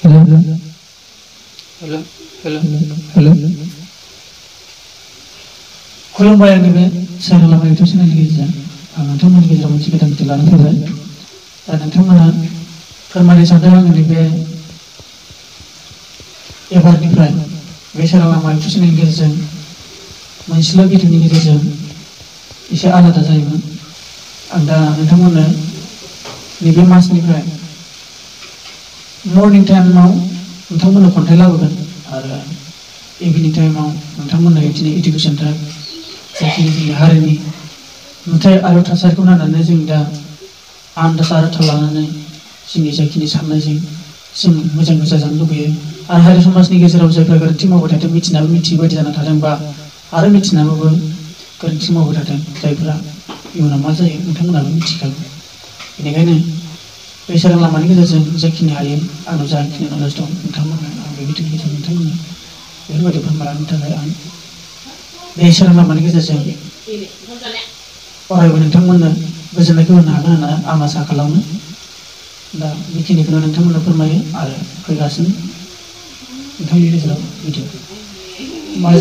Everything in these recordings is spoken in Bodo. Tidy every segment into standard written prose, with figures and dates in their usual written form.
Hello. Hello. Hello. Hello. खुलुमबाय आंनि बे चेनेल लामा इउटिउब चेनेलनि गेजेरजों आं नोंथांमोननि गेजेराव मोनसे गोदान भिडिअ लानानै फैबाय। दा नोंथांमोना फोरमायनो सानदों आंनि बे एबारनिफ्राय बे चेनेल लामा इउटिउब चेनेलनि गेजेरजों मोनसेल' भिडिअनि गेजेरजों एसे आलादा जायोमोन। आं दा नोंथांमोननो नैबे मासनिफ्राय मर्निं टाइमाव नोंथांमोननो खन्थाइ लाबोगोन आरो इभिनिं टाइमाव नोंथांमोननो बिदिनो इडुकेसन टाइम जाखिनि जोंनि हारिनि नुथाय आरो थासारिखौ नायनानै जों दा आन्दाज आरो थाल लानानै जोंनि जाखिनि साननायजों जों मोजां जाजानो लुबैयो आरो हारि समाजनि गेजेराव जायफ्रा गोरोन्थि मावबाय थादों मिथिनाबो मिथियै बायदि जाना थादोंबा आरो मिथिनानैबो गोरोन्थि मावबाय थादों जायफ्रा इयुनाव मा जायो नोंथांमोनाबो मिथिखागौ। बेनिखायनो बे चेनेल लामानि गेजेरजों जाखिनि हायो आंनाव जाखिनि नलेज दं नोंथांमोननो आं बे भिडिअनि गेजेरजों नोंथांमोननो बेफोरबायदि फोरमायलांनो थाखाय आं बे चेनेल लामानि गेजेरजों अरायबो नोंथांमोननो गोजोननायखौ होनो हागोन होनना आं आसा खालामो। दा बेखिनिखौनो नोंथांमोननो फोरमायो आरो फैगासिनो नोंथांनि गेजेराव भिडिअ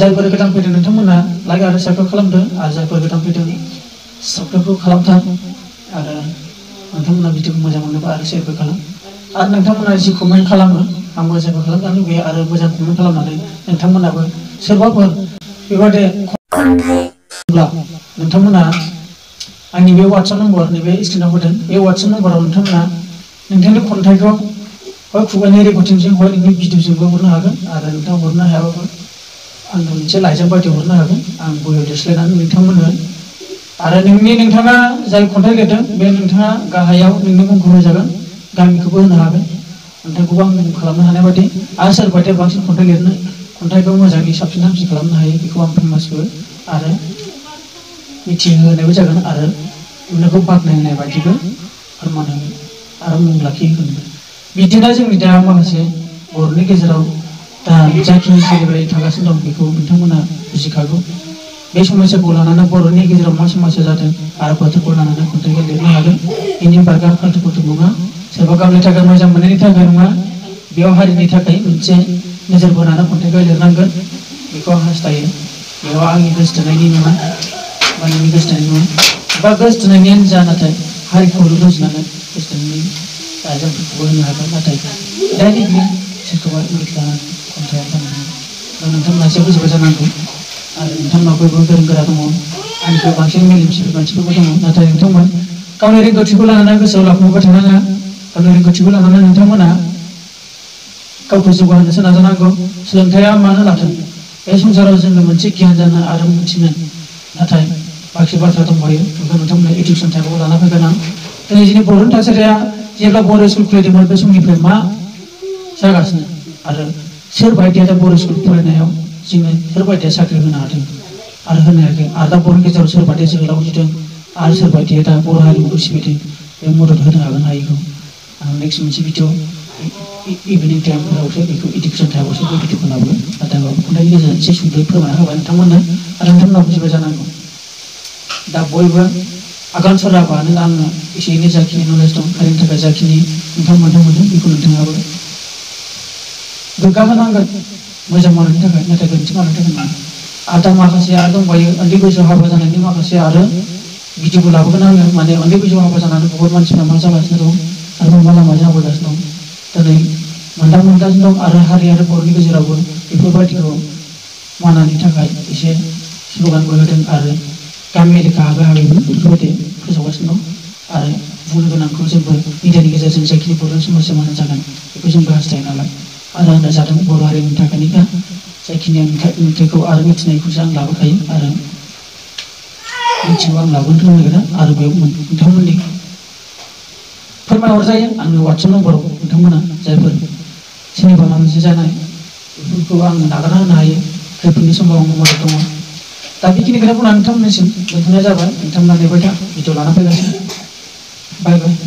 जायफोर गोदान फैदों नोंथांमोना लाइक आरो साबस्क्राइब खालामदों आरो जायफोर गोदान फैदों साबस्क्राइबखौ खालामथार आरो नोंथांमोना भिडिअखौ मोजां मोनोबा आरो शेयारबो खालाम आरो नोंथांमोना जि कमेन्ट खालामो आंबो जेबो खालामजानो लुबैयो आरो मोजां कमेन्ट खालामनानै नोंथांमोनाबो सोरबाफोर बेबादि खन्थाइब्ला नोंथांमोना आंनि बे वाट्सएप नम्बर नैबे स्क्रिनाव होदों बे वाट्सएप नम्बराव नोंथांमोना नोंथांनि खन्थाइखौ हय खुगानि रेकर्डिंजों हय नोंनि भिडिअजोंबो हरनो हागोन आरो नोंथाङा हरनो हायाबाबो आंनो मोनसे लाइजाम बायदि हरनो हागोन आं बहियाव लिरस्लायनानै नोंथांमोननो आरो नोंथाङा जाय खन्थाइ लिरदों बे नोंथाङा गाहायाव नोंनि मुंखौ होजागोन गामिखौबो होनो हागोन नोंथांखौबो आं मुं खालामनो हानाय बायदि आरो सोरबायदि बांसिन खन्थाइ लिरनो खन्थाइखौ मोजाङै साबसिन हामसिन खालामनो हायो बेखौ आं फेमासबो आरो मिथिहोनायबो जागोन आरो नोंखौ बाख्नायनाय बायदिबो फोरमान होगोन आरो मुं लाखिहोगोन। बिदिनो जोंनि दा माखासे बर'नि गेजेराव दा जाखिनि सोलिबाय थागासिनो दं बेखौ नोंथांमोना बुजिखागौ। बे समस्याखौ लानानै बर'नि गेजेराव मा समस्या जादों आरो बोथोरखौ लानानै खन्थाइखौ लिरनो हागोन। बेनि बारगा फाल्थु फाल्थु नङा सोरबा गावनि थाखाय मोजां मोननायनि थाखाय नङा बेयाव हारिनि थाखाय मोनसे नोजोर बोनानै खन्थाइखौ लिरनांगोन बेखौ आं हास्थायो। बेयाव आंनि गोसोथोनायनि नङा बा नोंनि गोसोथोनायनि नङा बा गोसोथोनायनियानो जा नाथाय हारिखौल' रुजुनानै गोसोथोनायनि लाइजामफोरखौबो होनो हागोन नाथाय डाइरेक्टलि सोरखौबा इंगित लानानै खन्थाइआ जानो हागोन। दा नोंथांमोना एसे बुजिबाय जानांगौ आरो नोंथांमोनाव बयबो गोरों गोरा दङ आंनिख्रुइ बांसिन मेलेमजिबि मानसिफोरबो दङ नाथाय नोंथांमोन गावनि रोंगौथिखौ लानानै गोसोआव लाखुमाबाय थानाङा गावनि रोंगौथिखौ लानानै नोंथांमोना गावखौ जौगाहोनोसो नाजानांगौ। सोलोंथाइया मानो लाथों बे संसाराव जोङो मोनसे गियान जानो आरो मिथिनो नाथाय बाखि बाथ्रा दंबायो बेखौ नोंथांमोना इडुकेसन टाइमाव लाना फैगोन आं दिनै जोंनि बर'नि थासारिया जेब्ला बर' स्कुल खुलिदोंमोन बे समनिफ्राय मा जागासिनो आरो सोर बायदिया दा बर' स्कुल फरायनायाव जोंनो सोर बायदिया साख्रि होनो हादों आरो होनो हायाखै आरो दा बर'नि गेजेराव सोर बायदिया जोहोलाव जिदों आरो सोर बायदिया दा बर' हारिमुखौ सिबिदों बे मदद होनो हागोन हायिखौ आं नेक्स्ट मोनसे भिडिअ इभिनिं टाइमफोरावसो बेखौ इडुकेसन टाइमावसो बे भिडिअखौ लाबोगोन नाथाय खन्थाइनि गेजेरजों एसे सुंद'यै फोरमायना होबाय नोंथांमोननो आरो नोंथांमोना बुजिबाय जानांगौ। दा बयबो आगान सुराबा नों आङो एसे एनै जाखिनि नलेज दं हारिनि थाखाय जाखिनि नोंथां मोनदों बेखौ नोंथाङाबो गोग्गाहोनांगोन मोजां मावनायनि थाखाय नाथाय गोरोन्थि मावनायनि थाखाय नङा। आरो दा माखासे आरो दंबायो उन्दै बैसोआव हाबा जानायनि माखासे आरो भिडिअबो लाबोगोन आङो माने उन्दै बैसोआव हाबा जानानै बहुत मानसिफ्रा मा जागासिनो दं आरो मा लामाजों आवगायगासिनो दं दिनै मोनदांगासिनो दं आरो हारि आरो बर'नि गेजेरावबो बेफोरबायदिखौ मावनायनि थाखाय एसे स्लगानबो होदों आरो गामि एलेखा हाबै हाबैबो बेफोरबायदि फोसावगासिनो दं आरो बुंनो गोनांखौ जोंबो मिडियानि गेजेरजों जाखिनि बर'नि समस्या मानो जागोन बेखौ जोंबो हास्थायो नालाय आरो आंना जादों बर' हारिनि थाखायनो जाखिनि नुथायखौ आरो मिथिनायखौसो आं लाबोखायो आरो मिथिगौ आं लाबोनो रोंनो आरो बेयाव नोंथांमोननि फोरमायहरजायो आंनि वाट्सएप नम्बराव नोंथांमोना जायफोर सोरनिबा माबा मोनसे जानाय बेफोरखौ आङो नागारना होनो हायो खैफोदनि समाव आंनि मदद दङ। दा बेखिनि खोथा बुंनानै नोंथांमोननिसिम दोनथ'नाय जाबाय नोंथांमोना नेबाय था भिडिअ लाना फैगासिनो बाय बाय।